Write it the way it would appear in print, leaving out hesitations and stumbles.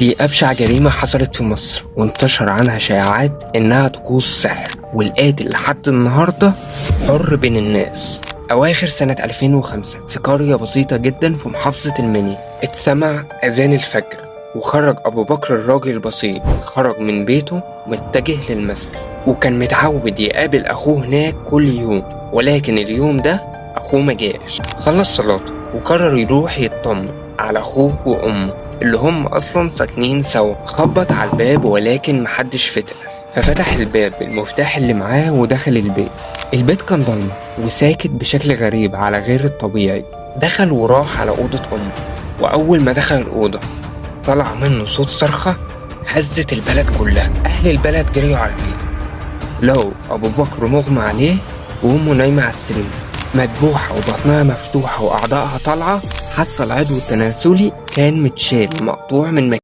دي أبشع جريمة حصلت في مصر، وانتشر عنها شائعات إنها طقوس سحر، والقاتل لحد النهاردة حر بين الناس. أواخر سنة 2005 في قرية بسيطة جدا في محافظة المنيا اتسمع أذان الفجر، وخرج أبو بكر الراجل البسيط، خرج من بيته متجه للمسجد، وكان متعود يقابل أخوه هناك كل يوم، ولكن اليوم ده أخوه مجاش. خلص صلاته وقرر يروح يطمن على أخوه وأمه اللي هم أصلا ساكنين سوا. خبط على الباب ولكن محدش فتح، ففتح الباب بالمفتاح اللي معاه ودخل البيت. البيت كان ضلمة وساكت بشكل غريب على غير الطبيعي. دخل وراح على أوضة أمه، وأول ما دخل الأوضة طلع منه صوت صرخة هزت البلد كلها. أهل البلد جريوا على البيت، لقوا أبو بكر مغمى عليه وأمه نايمة على السرير مدبوحة وبطنها مفتوحة وأعضائها طالعة، حتى العضو التناسلي كان متشال مقطوع من مكانه.